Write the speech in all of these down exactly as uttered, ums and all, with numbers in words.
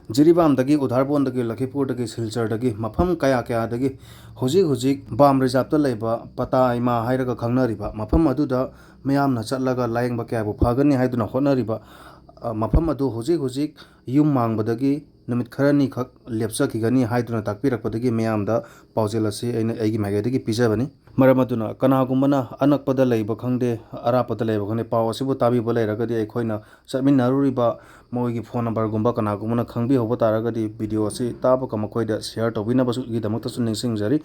ꯖꯤꯔꯤꯕꯥꯝꯗꯒꯤ, ꯎꯙꯥꯔꯕꯣꯟꯗꯒꯤ, ꯂꯈꯤꯄꯨꯔꯗꯒꯤ, ꯁꯤꯜꯆꯔꯗꯒꯤ, ꯃꯐꯝ ꯀꯌꯥ ꯀꯌꯥꯗꯒꯤ ꯍꯧꯖꯤꯛ ꯍꯧꯖꯤꯛ ꯕꯥꯝ ꯔꯤꯖꯥꯕꯇ ꯂꯩꯕ ꯄꯇꯥ ꯏꯃꯥ ꯍꯥꯏꯔꯒ ꯈꯪꯅꯔꯤꯕ ꯃꯐꯝ ꯑꯗꯨꯗ ꯃꯤꯌꯥꯝꯅ ꯆꯠꯂꯒ ꯂꯥꯌꯦꯡꯕ ꯀꯌꯥꯕꯨ ꯐꯒꯅꯤ ꯍꯥꯏꯗꯨꯅ ꯍꯣꯠꯅꯔꯤꯕ, ꯑ, ꯃꯐꯝ ꯑꯗꯨ ꯍꯧꯖꯤꯛ ꯍꯧꯖꯤꯛ ꯌꯨꯝ ꯃꯥꯡꯕꯗꯒꯤ ꯅꯨꯃꯤꯠ ꯈꯔꯅꯤꯈꯛ ꯂꯦꯞꯆꯈꯤꯒꯅꯤ ꯍꯥꯏꯗꯨꯅ ꯇꯥꯛꯄꯤꯔꯛꯄꯗꯒꯤ ꯃꯤꯌꯥꯝꯗ ꯄꯥꯎꯖꯦꯜ ꯑꯁꯤ ꯑꯩꯅ ꯑꯩꯒꯤ ꯃꯥꯏꯀꯩꯗꯒꯤ ꯄꯤꯖꯕꯅꯤ꯫ ꯃꯔꯝ ꯑꯗꯨꯅ ꯀꯅꯥꯒꯨꯝꯕꯅ ꯑꯅꯛꯄꯗ ꯂꯩꯕ ꯈꯪꯗꯦ, ꯑꯔꯥꯞꯄꯗ ꯂꯩꯕ ꯈꯪꯗꯦ, ꯄꯥꯎ ꯑꯁꯤꯕꯨ ꯇꯥꯕꯤꯕ ꯂꯩꯔꯒꯗꯤ ꯑꯩꯈꯣꯏꯅ ꯆꯠꯃꯤꯟꯅꯔꯨꯔꯤꯕ ꯃꯣꯏꯒꯤ ꯐꯣꯟ ꯅꯝꯕꯔꯒꯨꯝꯕ ꯀꯅꯥꯒꯨꯝꯕꯅ ꯈꯪꯕꯤꯍꯧꯕ ꯇꯥꯔꯒꯗꯤ ꯚꯤꯗꯤꯑꯣ ꯑꯁꯤ ꯇꯥꯕꯒ ꯃꯈꯣꯏꯗ ꯁꯤꯌꯔ ꯇꯧꯕꯤꯅꯕꯒꯤꯗꯃꯛꯇꯁꯨ ꯅꯤꯡꯁꯤꯡꯖꯔꯤ꯫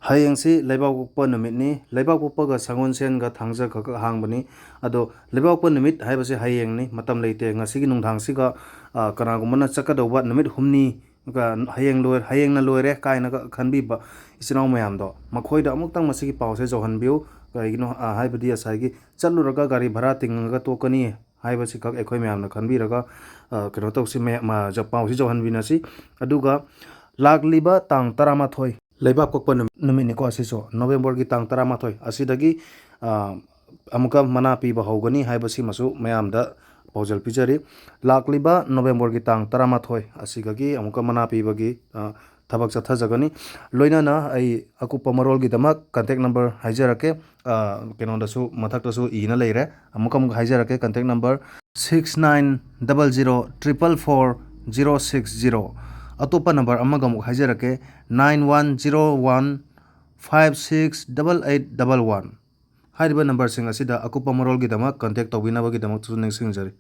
ꯍꯌꯦꯡꯁꯤ ꯂꯩꯕꯥꯛꯄꯣꯛꯄ ꯅꯨꯃꯤꯠꯅꯤ꯫ ꯂꯩꯕꯥꯛꯄꯣꯛꯄꯒ ꯁꯒꯣꯜꯁꯦꯟꯒ ꯊꯥꯡꯖ ꯈꯛ ꯍꯥꯡꯕꯅꯤ꯫ ꯑꯗꯣ ꯂꯩꯕꯥꯛꯄꯣꯛꯄ ꯅꯨꯃꯤꯠ ꯍꯥꯏꯕꯁꯦ ꯍꯌꯦꯡꯅꯤ, ꯃꯇꯝ ꯂꯩꯇꯦ꯫ ꯉꯁꯤꯒꯤ ꯅꯨꯡꯗꯥꯡꯁꯤꯒ, ꯑ, ꯀꯅꯥꯒꯨꯝꯕꯅ ꯆꯠꯀꯗꯧꯕ ꯅꯨꯃꯤꯠ ꯍꯨꯝꯅꯤ, ꯀ-, ꯍꯌꯦꯡ ꯂꯣꯏ-, ꯍꯌꯦꯡꯅ ꯂꯣꯏꯔꯦ ꯀꯥꯏꯅꯒ ꯈꯟꯕꯤꯕ ꯏꯆꯤꯟ ꯏꯅꯥꯎ ꯃꯌꯥꯝꯗꯣ, ꯃꯈꯣꯏꯗ ꯑꯃꯨꯛꯇꯪ ꯃꯁꯤꯒꯤ ꯄꯥꯎꯁꯦ ꯌꯧꯍꯟꯕꯤꯌꯨ꯫ ꯀꯔꯤꯒꯤꯅꯣ, ꯑ, ꯍꯥꯏꯕꯗꯤ ꯉꯁꯥꯏꯒꯤ ꯆꯠꯂꯨꯔꯒ ꯒꯥꯔꯤ ꯚꯔꯥ ꯇꯤꯡꯉꯒ ꯇꯣꯛꯀꯅꯤ ꯍꯥꯏꯕꯁꯤꯈꯛ ꯑꯩꯈꯣꯏ ꯃꯌꯥꯝꯅ ꯈꯟꯕꯤꯔꯒ, ꯑ, ꯀꯩꯅꯣ ꯇꯧꯁꯤ, ꯃꯌꯥꯝ, ꯑ, ꯖ-, ꯄꯥꯎꯁꯤ ꯌꯧꯍꯟꯕꯤꯅꯁꯤ꯫ ꯑꯗꯨꯒ ꯂꯥꯛꯂꯤꯕ ꯇꯥꯡ ꯇꯔꯥꯃꯥꯊꯣꯏ, ꯂꯩꯕꯥꯛ ꯄꯣꯛꯄ ꯅꯨꯃꯤꯠ, ꯅꯨꯃꯤꯠꯅꯤꯀꯣ ꯑꯁꯤꯁꯨ, ꯅꯣꯕꯦꯝꯕꯔꯒꯤ ꯇꯥꯡ ꯇꯔꯥꯃꯥꯊꯣꯏ ꯑꯁꯤꯗꯒꯤ, ꯑ, ꯑꯃꯨꯛꯀ ꯃꯅꯥ ꯄꯤꯕ ꯍꯧꯒꯅꯤ ꯍꯥꯏꯕꯁꯤꯃꯁꯨ ꯃꯌꯥꯝꯗ ꯄꯥꯎꯖꯦꯜ ꯄꯤꯖꯔꯤ꯫ ꯂꯥꯛꯂꯤꯕ ꯅꯣꯕꯦꯝꯕꯔꯒꯤ ꯇꯥꯡ ꯇꯔꯥꯃꯥꯊꯣꯏ ꯑꯁꯤꯗꯒꯤ ꯑꯃꯨꯛꯀ ꯃꯅꯥ ꯄꯤꯕꯒꯤ, ꯑ, ꯊꯕꯛ ꯆꯠꯊꯖꯒꯅꯤ꯫ ꯂꯣꯏꯅꯅ ꯑꯩ ꯑꯀꯨꯞꯄ ꯃꯔꯣꯜꯒꯤꯗꯃꯛ ꯀꯟꯇꯦꯛ ꯅꯝꯕꯔ ꯍꯥꯏꯖꯔꯛꯀꯦ꯫ ꯑ, ꯀꯩꯅꯣꯗꯁꯨ, ꯃꯊꯛꯇꯁꯨ ꯏꯅ ꯂꯩꯔꯦ꯫ ꯑꯃꯨꯛ ꯑꯃꯨꯛ ꯍꯥꯏꯖꯔꯛꯀꯦ, contact number six nine double zero triple four zero six zero꯫ ꯑꯇꯣꯞꯄ ꯅꯝꯕꯔ ꯑꯃꯒ ꯑꯃꯨꯛ ꯍꯥꯏꯖꯔꯛꯀꯦ, nine one zero one five six double eight double one꯫ ꯍꯥꯏꯔꯤꯕ ꯅꯝꯕꯔꯁꯤꯡ ꯑꯁꯤꯗ ꯑꯀꯨꯞꯄ ꯃꯔꯣꯜꯒꯤꯗꯃꯛ ꯀꯟꯇꯦꯛ ꯇꯧꯕꯤꯅꯕꯒꯤꯗꯃꯛꯇꯁꯨ ꯅꯤꯡꯁꯤꯡꯖꯔꯤ꯫